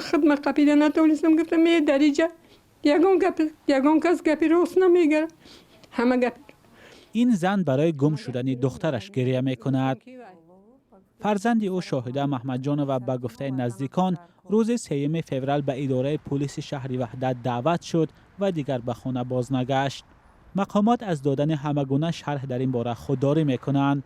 Хидмат қапида натонистам, гуфтам, е, дар иҷа ягон гап, ягон кас гапи рост намегӯяд, ҳама гап. Ин зан барои гум шудани духтараш гиря мекунад. Фарзанди ӯ, Шоҳида Маҳмадҷонова, ба гуфтаи наздикон, рӯзи 3 феврал ба идораи пулиси шаҳри Ваҳдат даъват шуд ва дигар ба хона боз нагашт. Мақомот аз додани ҳама гуна шарҳ дар ин бора худдорӣ мекунанд.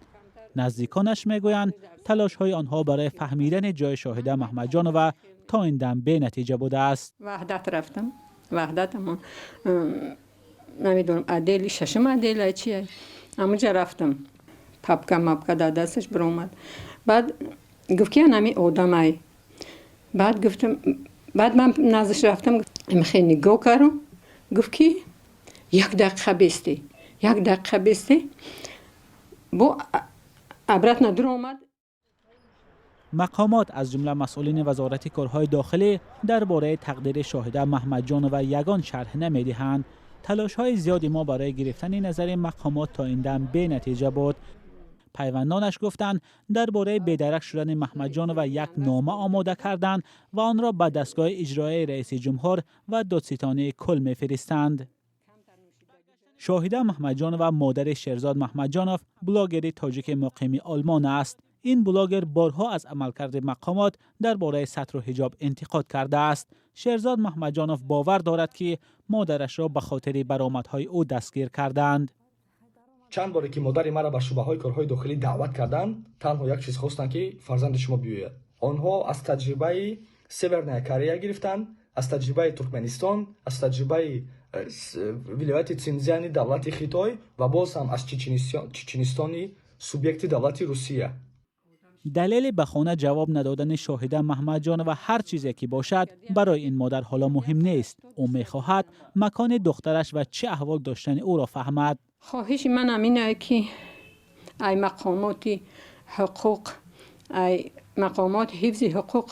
Наздиконаш мегӯянд, талошҳои онҳо барои фаҳмидани ҷои Шоҳида Маҳмадҷонова то ин дам бенатиҷа будааст. Ваҳдат рафтам, Ваҳдат, амон намедонам, отдели шашум, отдела чи, амуҷа рафтам. Папка мапка дар дасташ биромад. Баъд гуфт, ки анами одамай. Баъд гуфтам, баъд ман наздаш рафтам, хеле нигоҳ кардам, гуфт, ки як дақиқа бесте, як дақиқа бесте. Бо обратно дуромад. Мақомот, аз ҷумла масъулини Вазорати корҳои дохилӣ, дар бораи тақдири Шоҳида Маҳмадҷонова ягон шарҳ намедиҳанд. Талошҳои зиёди мо барои гирифтани назари мақомот то ин дам бенатиҷа буд. Пайвандонаш гуфтанд, дар бораи бедарак шудани Маҳмадҷонова як нома омода карданд ва онро ба дастгоҳи иҷроияи раиси ҷумҳур ва додситонии кул мефиристанд. Шоҳида Маҳмадҷонова модари Шерзод Маҳмадҷонов, блогери тоҷики муқими Олмон аст. Ин блогер борҳо аз амалкарди мақомот дар бораи сатру ҳиҷоб интиқод кардааст. Шерзод Маҳмадҷонов бовар дорад, ки модарашро ба хотири баромадҳои ӯ дастгир карданд. Чанд боре ки модари маро ба шӯъбаҳои корҳои дохилӣ даъват карданд, танҳо як чиз хостанд, ки фарзанди шумо биёяд. Онҳо аз таҷрибаи Северная Корея гирифтанд, аз таҷрибаи Туркманистон, аз таҷрибаи вилояти Синзяни давлати Хитой ва боз ҳам аз Чеченистони субъекти давлати Русия. Далели ба хона ҷавоб надодани Шоҳида Маҳмадҷонова ҳар чизе ки бошад, барои ин модар ҳоло муҳим нест. Ӯ мехоҳад макони духтараш ва чӣ аҳвол доштани ӯро фаҳмад. Хоҳиши манам ине, ки ай мақомоти ҳуқуқ, ай мақомоти ҳифзи ҳуқуқ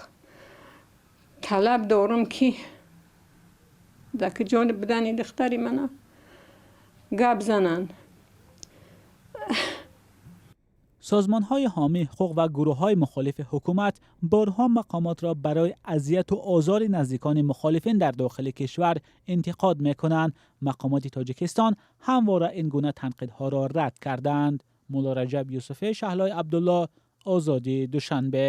талаб дорам, ки дар куҷо будани духтари мана гап зананд. Созмонҳои ҳомии ҳуқуқ ва гурӯҳҳои мухолифи ҳукумат борҳо мақомотро барои азияту озори наздикони мухолифин дар дохили кишвар интиқод мекунанд. Мақомоти Тоҷикистон ҳамвора ин гуна танқидҳоро рад кардаанд. Мулло Раҷаб Юсуфӣ, Шаҳлои Абдулло, Озодӣ, Душанбе.